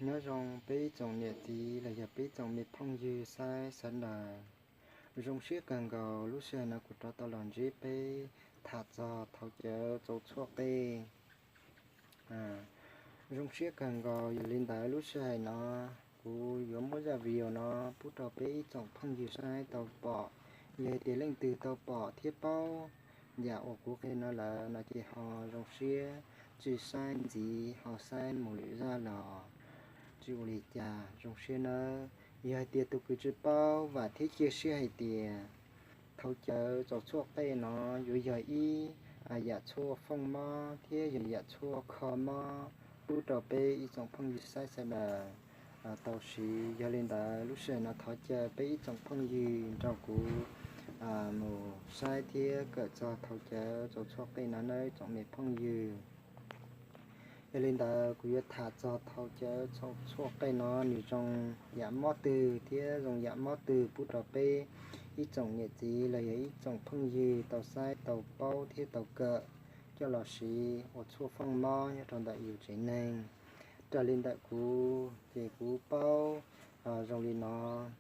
Nyob zoo peb ib tsoom niam txiv los yog peb ib tsoom me phooj ywg saib sawv daws. Zoo siab kawg nkaus lub sij hawm no kuv rov tau los ntsib peb tham txog thau cawv txaus tshuaj qej. Zoo siab kawg nkaus, yog li ntawd lub sij hawm no kuv yuav muab zaj video no pub rau peb ib tsoom phooj ywg saib tau pom. Yog hais tias leej twg tau pom thiab paub yam uas kuv qhia no lawm no ces ho zoo siab tsis saib ntxiv, ho saib mus lwm zaj los tsis ua li cas, zoo siab nawb. Yog hais tias tus kws tsis paub, vam thiab cia siab hais tias thau cawv txaus tshuaj qej no yuav yog ib yam tshuaj fooj mob thiab yog yam tshuaj kho mob pub rau peb ib tsoom phooj ywg saib sawv daws tau siv. Yog li ntawd lub sij hawm no thov caw peb ib tsoom phooj ywg nrog kuv mus saib thiab kawm txog thau cawv txaus tshuaj qej no nawb tsoom me phooj ywg. Yog li ntawd kuv yuav tham txog thau cawv txaus tshuaj qej no nws zoo yam mob twg thiab zoo yam mob twg pub rau peb ib tsoom niam txiv los yog ib tsoom phooj ywg tau saib tau paub thiab tau kawm coj los siv ua tshuaj fooj mob nyob rau ntawm yus tsev neeg. Raws li ntawm kuv ces kuv paub zoo li no,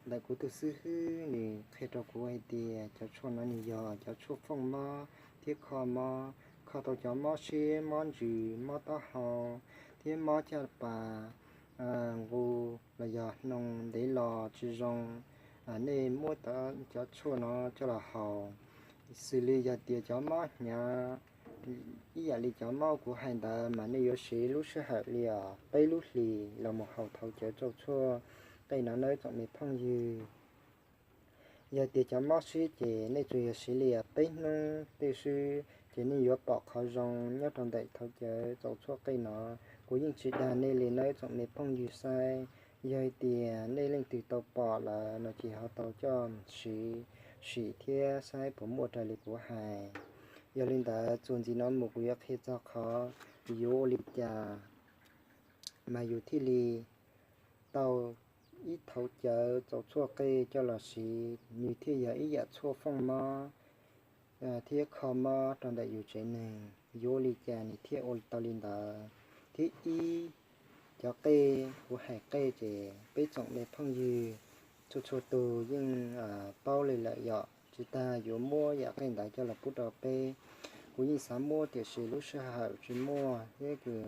ntawm kuv tus xib hwb nws qhia rau kuv hais tias cov tshuaj no nws yog cov tshuaj fooj mob thiab kho mob, kho tau cov mob siab, mob ntsws, mob taub hau thiab mob caj pas, nqus los yog hnoos ntev los tsis zoo. Nej muab cov tshuaj no coj los haus, xws li yog tias cov mob hnyav, ib yam li cov mob kuv hais ntawd mas nej yuav siv lub sij hawm li os peb lub hlis los mus haus thau cawv txaus tshuaj qej no nawb tsoom me phooj ywg. Yog tias cov mob siab ces nej tsuas yog siv li peb hnub tej xwb ces nej yuav pom qhov zoo nyob rau ntawm thau cawv txaus tshuaj qej no. Kuv yeej tsis dag nej li nawb tsoom me phooj ywg saib. Yog hais tias nej leej twg tau pom lawm no ces ho tau coj siv sim thiab saib puas muaj raws li kuv hais. Yog li ntawd txuas ntxiv no mus kuv yuav qhia txog qhov yuav ua li cas mas yus thiaj li tau ib thau cawv txaus tshuaj qej coj los siv, nws thiaj yog ib yam tshuaj fooj mob thiab kho mob rau ntawm yus tsev neeg. Yuav ua li cas nws thiaj ua tau li ntawd? Thiab ib, cov qej, kuv hais qej ces peb tsoom me phooj ywg txhua txhua tus yeej paub li lawm yom, tsis tas yuav muab yam qej ntawd coj los pub rau peb. Kuv yeej xav muab tiam sis lub sij hawm tsis muaj thiab kws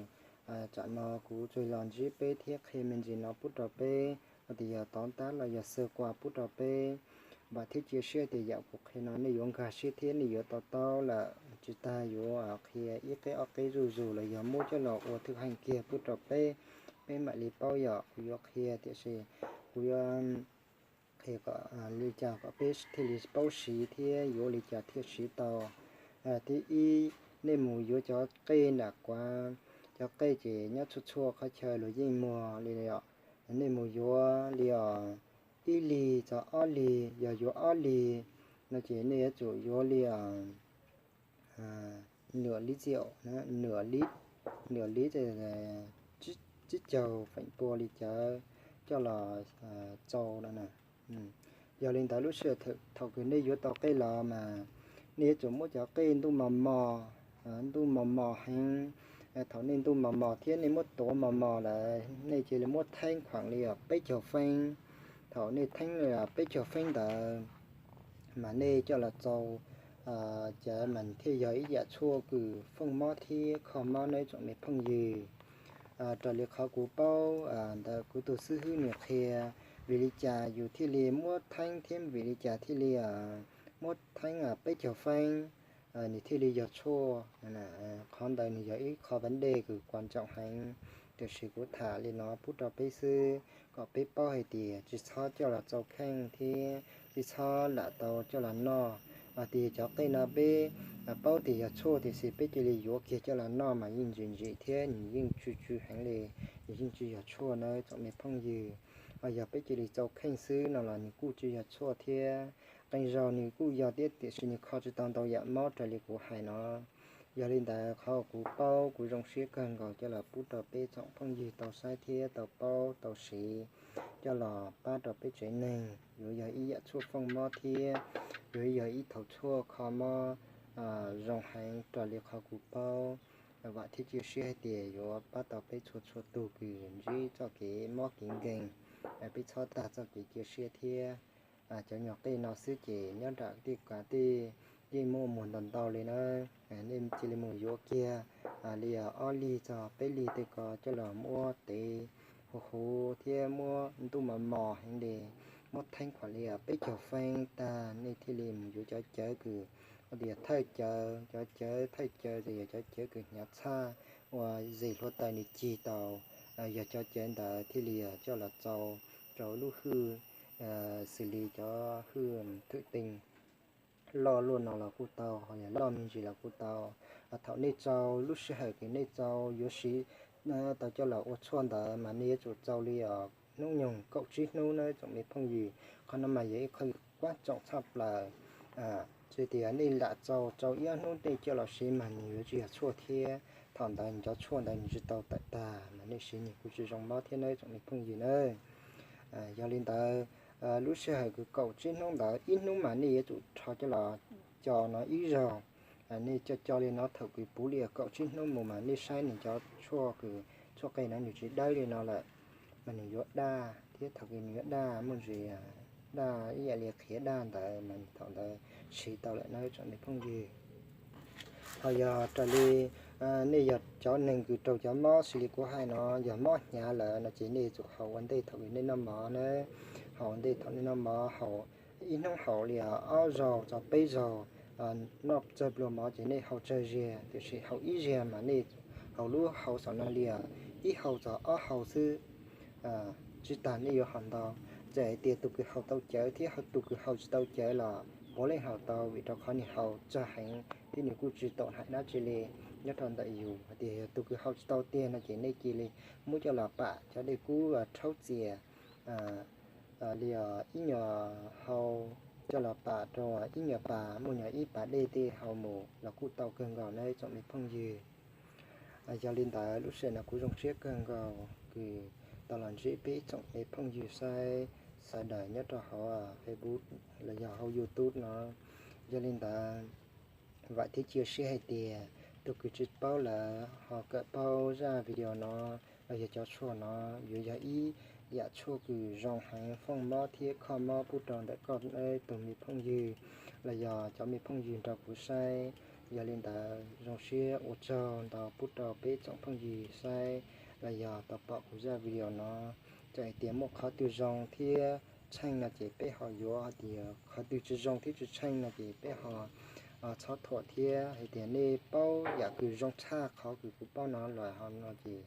tsam no kuv tsuas los ntsib peb thiab qhia me ntsis no pub rau peb, hais tias yog tov tab los yog xav kuas pub rau peb. Vam thiab cia siab tias yam kuv qhia no nej yuav nkag siab thiab nej yuav to taub lawm, tsis tas yuav qhia ib qeb ob qeb zuj zus los yog muab coj los ua thwj heej kiag pub rau peb, peb mam li paub yom. Kuv yuav qhia tiam sis kuv yuav qhia kom li cas kom peb thiaj li paub siv thiab yuav ua li cas thiaj siv tau. Thib ib, nej mus yuav cov qej nram kuav, cov qej ces nyob txhua txhua qhov chaw luag yeej muag li os. Nej mus yuav li os ib lig txog ob lig, yog yuav ob lig no ces nej yuav tsum yuav li os nws li txiaum, nws li, nws li tsib caug feem pua li cawv coj los txaus no. Yog li ntawd lub sij hawm thaum kws nej yuav tau qej los mas nej yuav tsum muab cov qej ntuj mos mos, ntuj mos mos heev. Thaum nej ntuj mos mos thiab nej muab tuav mos mos lawm nej cia li muab theeb khuam li os peb caug feeb. Thaum nej theeb li os peb caug feeb ntawd mas nej coj los txaus cawv mas thiaj yog ib yam tshuaj kws fooj mob thiab kho mob nawb tsoom me phooj ywg. Raws li qhov kuv paub ntawm kuv tus xib hwb nws qhia, vim li cas yus thiaj li muab theeb thiab vim li cas thiaj li muab theeb peb caug feeb nws thiaj li yog tshuaj. Qhov ntawd nws yog ib qho vấn đề kws quan trọng heev, tiam sis kuv tham li no pub rau peb xwb kom peb paub hais tias tsis txhob coj los txaus kheej thiab tsis txhob lam tau coj los noj. Hais tias cov qej no peb paub tias yog tshuaj tiam sis peb cia li yuav kiag coj los noj mas yeej ntsim ntsim thiab nws yeej tsw tsw heev li, nws yeej tsis yog tshuaj nawb tsoom me phooj ywg. Ho yog peb cia li txaus kheej xwb no los nws kuj tsis yog tshuaj thiab. Qee zaug nws kuj yog thiab tiam sis nws kho tsis tau ntau yam mob raws li kuv hais no. Yog li ntawd qhov kuv paub kuv zoo siab kawg nkaus coj los pub rau peb tsoom phooj ywg tau saib thiab tau paub tau siv, coj los pab rau peb tsev neeg yuav yog ib yam tshuaj fooj mob thiab yuav yog ib thau tshuaj kho mob zoo heev raws li qhov kuv paub. Vam thiab cia siab hais tias yuav pab tau peb txhua txhua tus kws ntsib txoj kev mob kev nkeeg, peb txhob tag txoj kev cia siab thiab. Cov nyuag qej no xwb ces nyob nram tej kav tej yeej muaj muag ntau ntau li na. Nej cia li mus yuav kiag li ob lig txog peb lig tej ko coj los muab tev huv huv thiab muab ntuj mos mos heev li, muab theeb khuam li peb caug feeb tag nej thiaj li mus yuav cov cawv kws ua tias thawj cawv, cov cawv thawj cawv ces yog cov cawv kws hnyav tshaj uas zes hluav taws nws cig tau, yog cov cawv ntawd thiaj li coj los txau rau lub hwj, xws li cov hwj thwm tees loj luaj no los kuj tau, ho yog loj me ntsis los kuj tau. Thaum nej txau, lub sij hawm kws nej txau yuav siv tau coj los ua tshuaj ntawd mas nej yuav tsum txau li os hnub nyoog kaum tsib hnub na tsoom me phooj ywg. Qhov no mas yog ib qho kab tsoom tshaj plaws. Tsis tias nej lam txau, txau ib ob hnub tej coj los siv mas nws yuav tsis yog tshuaj thiab. Thaum ntawd cov tshuaj ntawd nws tsis tau tawm tag mas nej siv nws kuj tsis zoo mob thiab na tsoom me phooj ywg na. Yog li ntawd, lub sij hawm kws kaum tsib hnub ntawd ib hnub mas nej yuav tsum rho coj los co no ib zaug. Nej co co li no thaum kws puv li kaum tsib hnub mus mas nej saib nws cov tshuaj kws tshuaj qe no nws tsis dawb li no lawm mas nws yuav daj thiab thaum kws nws yuav daj muaj ntsis daj ib yam li qhiav daj ntawd mas thaum ntawd siv tau lawm na tsoom me phooj ywg. Ho yog raws li nej yog cov neeg kws raug cov mob xws li kuv hais no yog mob hnyav lawm no ces nej yuav tsum haus ua ntej thaum kws nej noj mov na. Haus ua ntej thaum nej noj mov, haus ib hnub haus li ob zaug txog peb zaug. Noj tsawg pluas mov ces nej haus tsawg ziag, tiam sis haus ib ziag mas nej haus lub hau saum no li ib hau txog ob hau xwb. Tsis tas nej yuav haus ntau. Txawm hais tias tus kws haus tau cawv thiab tus kws haus tsis tau cawv los puav leej haus tau vim rau qhov nws haus tsawg heev thiab nws kuj tsis tau hais dab tsi li nyob rau ntawm yus. Hais tias yog tus kws haus tsis tau tiag no ces nej cia li muab coj los pam cov dej kub rhaub txias li ib nyuag hau, coj los pam rau ib nyuag pas, muaj nyuag ib pas dej tej haus mus los kuj tau kawg nkaus na tsoom me phooj ywg. Yog li ntawd lub sij hawm no kuv zoo siab kawg nkaus kws tau los ntsib peb tsoom me phooj ywg saib sawv daws nyob rau hauv Facebook los yog hauv YouTube no. Yog li ntawd vam thiab cia siab hais tias tus kws tsis paub lawm ho kawm paub zaj video no los yog cov tshuaj no, yuav yog ib yam tshuaj kws zoo heev fooj mob thiab kho mob pub rau ntawm koj tus me phooj ywg los yog cov me phooj ywg nrog kuv saib. Yog li ntawd zoo siab ua tsaug ntau pub rau peb tsoom phooj ywg saib los yog tau pom kuv zaj video no. Txawm hais tias muaj qhov twg zoo thiab tsheej no ces peb ho yuav, hais tias qhov twg tsis zoo thiab tsis tsheej no ces peb ho txhob thuam thiab. Hais tias nej paub yam kws zoo tshaj qhov kws kuv paub no los ho no ces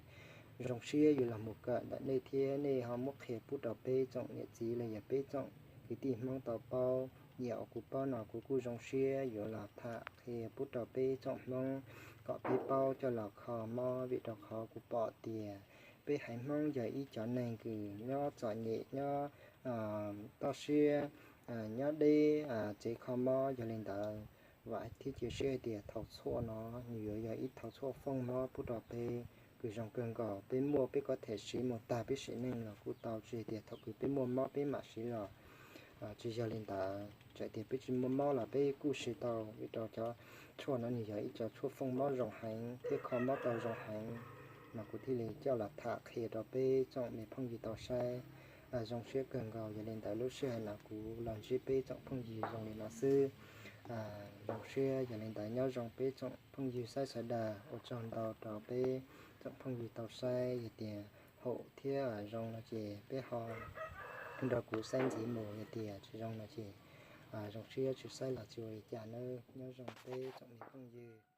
zoo siab yuav los mus kawm ntawm nej thiab nej ho muab qhia pub rau peb tsoom niam txiv los yog peb tsoom kwv tij Hmoob tau paub. Yam uas kuv paub no kuv kuj zoo siab yuav los tham qhia pub rau peb tsoom Hmoob kom peb paub coj los kho mob, vim rau qhov kuv pom tias peb haiv Hmoob yog ib cov neeg kws nyob txom nyem, nyob toj siab, nyob deb tsev kho mob. Yog li ntawd vam thiab cia siab hais tias thau tshuaj no nws yuav yog ib thau tshuaj fooj mob pub rau peb kws zoo kawg nkaus. Peb muaj peb kuj tham siv mus tag peb sim neej los kuj tau, tsis hais tias thaum kws peb muaj mob peb mam siv los. Tsis yog li ntawd, txawm tias peb tsis muaj mob los peb kuj siv tau, vim rau cov tshuaj no nws yog ib co tshuaj fooj mob zoo heev thiab kho mob tau zoo heev, mas kuv thiaj li coj los tham qhia rau peb tsoom me phooj ywg tau saib. Zoo siab kawg nkaus, yog li ntawd lub sij hawm no kuv los ntsib peb tsoom phooj ywg zoo li no xwb. Zoo siab, yog li ntawd nyob zoo peb tsoom phooj ywg saib sawv daws, ua tsaug ntau rau peb tsoom phooj ywg tau saib. Yog tias haum thiab zoo no ces peb ho nrog kuv saib ntxiv mus, yog tias tsis zoo no ces zoo siab tsis saib los tsis ua li cas nawb. Nyob zoo peb tsoom me phooj ywg.